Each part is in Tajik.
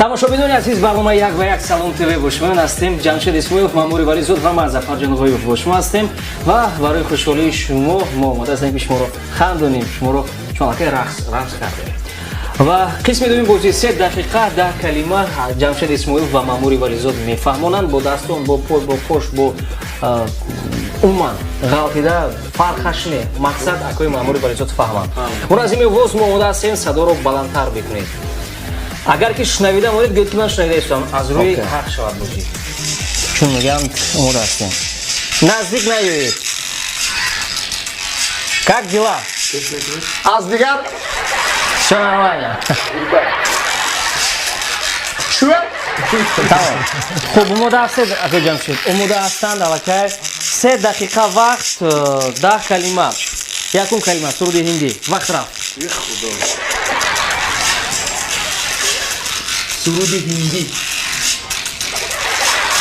Тамошобинони азиз, барномаи «Як ба як» Салом ТВ бо шумоён ҳастем. Ҷамшед Исмоилов, Маъмури Вализод ва ман, Зафарҷон Ғоибов, бо шумо ҳастем ва барои хушҳолии шумо мо омода ҳастем, ки шуморо хандонем, шуморо чун аллакай рақс кардем. Ва қисми дуюми бозӣ: 3 дақиқа, 10 калима. Ҷамшед Исмоилов ва Маъмури Вализод мефаҳмонанд бо дастон, бо пой, бо қош, бо умуман ғалтида, фарқаш не, мақсад акои Маъмури Вализод фаҳманд. Муназзими овоз, мо омода ҳастем, садоро баландтар бикунед. Агар ки шунавида монед, гӯед, ки ман шунавида истодам, аз рӯи ҳақ шавад бозӣ. Чун мегӯянд, омода ҳастем, наздик наёед. Как дела? Аз дигар. Все нормально. Чӯ. Тамом, хуб, омода ҳастед, акои Ҷамшед? Омода ҳастанд аллакай. 3 дақиқа вақт, 10 калима. Якум калима — суруди ҳиндӣ. Вақт рафт. Худо, суруди ҳиндӣ,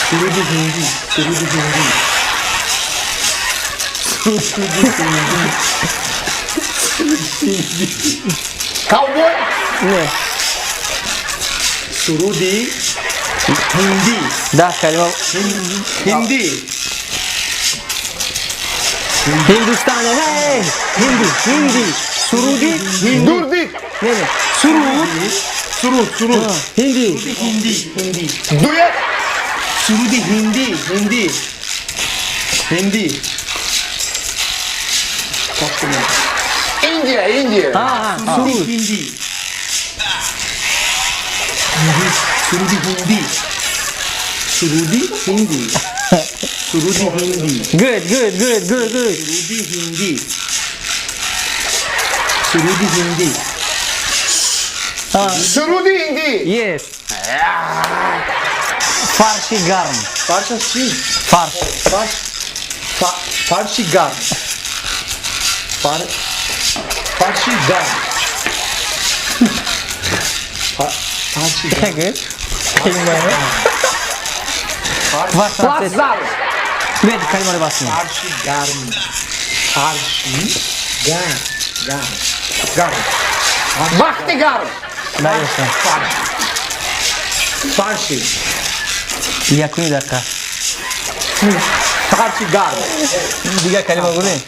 суруди ҳиндӣ, суруди ҳиндӣ, суруди ҳиндӣ, суруди ҳиндӣ. Ковбой. Не. Суруди ҳиндӣ. 10 калима. Ҳиндӣ. Ҳиндустан, ҳинди, ҳинди, суруди ҳинди. Дурдид. Не, суруд. Суруд, суруд. Ҳинди. Ҳиндӣ, ҳиндӣ. Дуэт. Суруди ҳиндӣ, ҳиндӣ, ҳиндӣ. Индия, Индия. Суруди ҳиндӣ, суруди ҳиндӣ, суруди ҳиндӣ, суруди ҳиндӣ. Good, good, good, good, good. Суруди ҳиндӣ, суруди ҳиндӣ. Суруди ҳиндӣ. Yes. Фарши гарм. Фарша чӣ? Фарш. Фарш, фарши гарм, фарши гарм, фарши гарм. Good. Вақт рафт. Плацдарм. Бед, калимаро бас кунед. Фарши гарм, фарши гарм, гарм, гарм. Вақти гарм. Наёфтам. Фарш, фарши. Якуни дақиқа. Фарши гарм. Дигар калима гӯрем,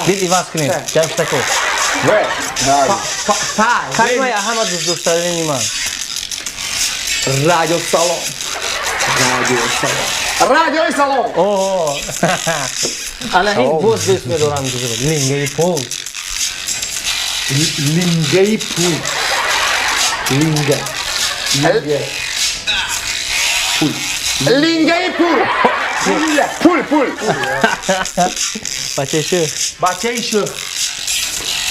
дид, иваз кунем, Ҷамшедако. В. Фа. Калимаи ҳама дӯстдоштарини ман. Радио Салом, Радио Салом. Радиои Салом. О, ана ин боз дӯст медорам, лингаи пул. Лингаи пул, линга, линга, пул. Лингаи пул. Пул, пул. Бачаи шӯх. Бачаи шӯх,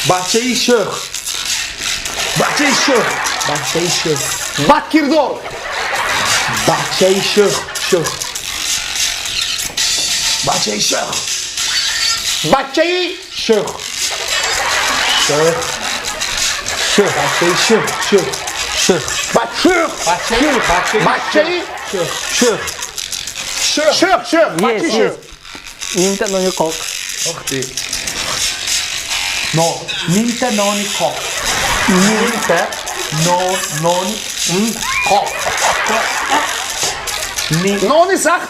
бачаи шӯх, бачаи шӯх, бачаи шӯх. Бадкирдор. Бачаи шӯх, шӯх, бачаи шӯх. Бачаи Шӯх, шӯх, шӯх, бачаи шӯх, шӯх. Шӯх. Бачӯх. Бачаи, бачаи. Бачаи шӯх. Шӯх. Шӯх, шӯх. Бачаи Yes. шӯх. Нимта нони қоқ. Ох ты, но нимта нони қоқ, нимта но нони Қоқ. Нони сахт.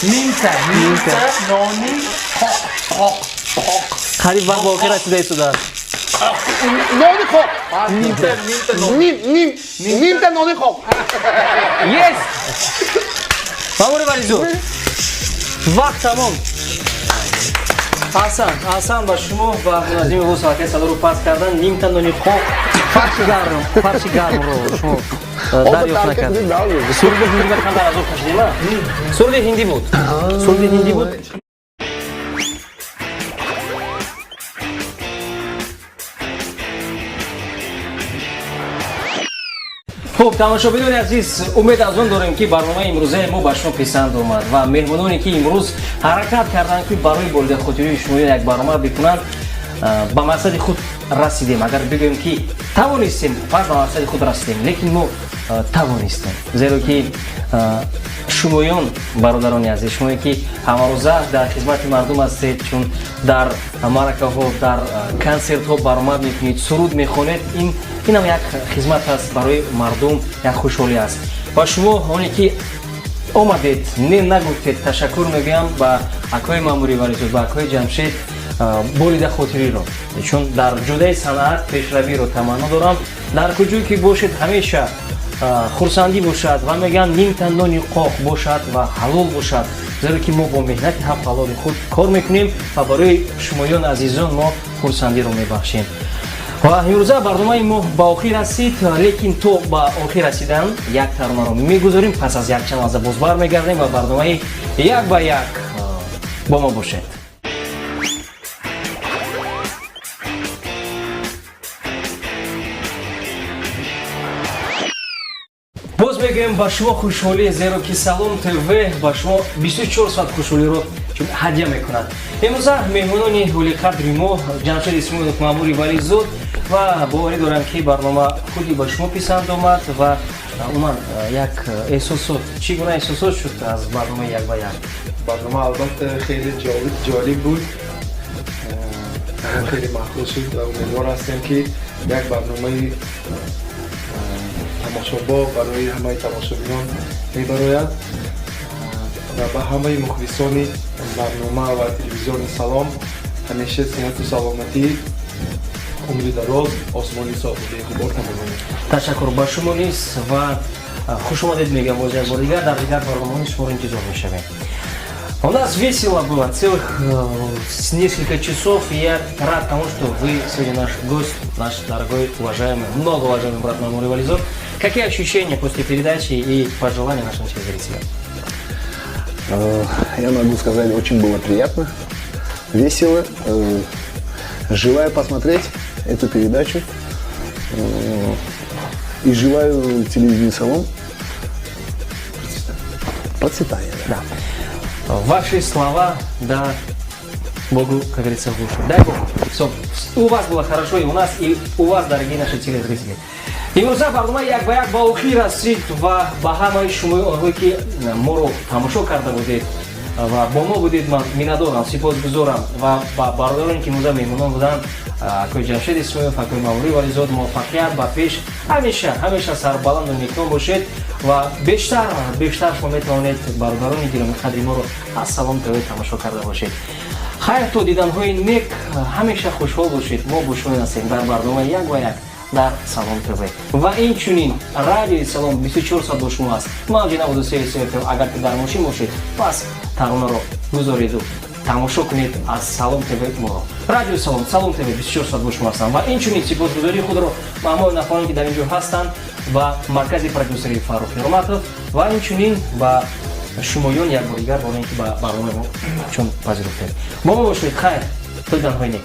Нимта, нимта нони қоқ, қоқ, қоқ. Қариб вақт ба охир расида истодааст. Нони қоқ. Нимта, нимта нон. Ним, ним, нимта нони қоқ. Yes, Мамури Вализод, вақт тамом. Аҳсан, аҳсан ба шумо ва муназзими овоз. Аллакай садоро паст кардан. Нимта нони қоқ, фарши гарм, фарши гармро шумо дарёфт накардед. Суруди ҳиндӣ ба қадар азоб кашидем. Суруди ҳиндӣ буд, суруди ҳиндӣ буд. Хуб, тамошобинони азиз, умед аз он дорем, ки барномаи имрӯзаи мо ба шумо писанд омад ва меҳмононе, ки имрӯз ҳаракат карданд, ки барои болидахотирии шумо як барнома бикунанд, ба мақсади худ. Расидем, агар бигӯем, ки тавонистем, пас ба мақсади худ расидем, лекин мо тавонистем, зеро ки шумоён, бародарони азиз, шумое ки ҳамарӯза дар хизмати мардум ҳастед, чун дар маъракаҳо, дар консертҳо баромад мекунед, суруд мехонед, инам як хизмат аст барои мардум, як хушҳолӣ аст. Ва шумо, оне ки омадед, не нагуфтед, ташаккур мегӯям ба акои Маъмури Вализод, ба акои Ҷамшед, болида хотириро, чун дар ҷодаи санъат пешравиро таманно дорам. Дар куҷое ки бошед, ҳамеша хурсандӣ бошад ва мегӯянд, нимта нони қоқ бошад ва ҳалол бошад, зеро ки мо бо меҳнати ҳақ ҳалоли худ кор мекунем ва барои шумоён азизон мо хурсандиро мебахшем. Ва имрӯза барномаи мо ба охир расид, лекин то ба охир расидан як таронаро мегузорем. Пас аз якчанд лаҳза боз бармегардем ва барномаи «Як ба як» бо мо бошед. Боз мегӯем ба шумо хушҳолӣ, зеро ки Салом ТВ ба шумо 24 соат хушҳолиро ҳадя мекунад. Имрӯза меҳмонони олиқадри мо Ҷамшед Исмоилов, Маъмури Вализод, ва боварӣ дорам, ки барнома худи ба шумо писанд омад. Ва умуман, як эҳсосот, чӣ гуна эҳсосот шуд аз барномаи «Як ба як»? Барнома албатта хеле ҷолиб буд, хеле маъқул шуд ва умедвор ҳастем, ки як барномаи тамошобоб барои ҳамаи тамошобинон мебарояд ва ба ҳамаи мухлисони барнома ва телевизиони Салом ҳамеша сиҳату саломатӣ, умри дароз, осмони софу беғубор таманно мекунам. Ташаккур ба шумо низ ва хушомадед мегӯям. Боз як бор дигар дар дигар барномаҳо шуморо интизор мешавем. У нас весело было целых несколько часов, и я рад тому, что вы сегодня наш гость, наш дорогой, уважаемый, многоуважаемый брат Мамур Вализод. Какие ощущения после передачи и пожелания нашим телезрителям? Я могу сказать, очень было приятно, весело. Желаю посмотреть эту передачу. И желаю телевидению «Салом» процветания. Да. Ваши слова, да, Богу, как говорится, в уши. Дай Бог, все, у вас было хорошо, и у нас, и у вас, дорогие наши телезрители. Имрӯза барнома «Як ба як» ба охир расид ва ба ҳамаи шумои онҳое, ки моро тамошо карда будед ва бо мо будед, ман миннатдорам, сипосгузорам. Ва ба бародароне, ки имрӯза меҳмонон буданд, акои Ҷамшед Исмоилов, акои Маврӣ Вализод, муваффақият ба пеш, ҳамеша, ҳамеша сарбаланду некном бошед. Ва бештар, бештар шумо метавонед, бародарони гиромиқадри моро, аз Салом ТВ тамошо карда бошед. Хайр, то диданҳои нек, ҳамеша хушҳол бошед. Мо бо шумо ҳастем дар барномаи «Як ба як» дар Салом ТВ ва инчунин радиои Салом 24 соат бо шумо аст, мавҷи 93 FM. Агар ки дар мошин бошед, пас таронаро гузореду тамошо кунед аз Салом ТВ моро. Радиои Салом, Салом ТВ 24 соат бо шумо ҳастанд. Ва инчунин сипосгузории худро ба ҳамаи нафароне, ки дар ин ҷо ҳастанд, ба маркази продюсерии Фаррух Ҳирматов ва инчунин ба шумоён як бор дигар, бо ин ки ба барномаи мо чун пазируфтед. Бо мо бошед. Хайр, то диданҳои нек.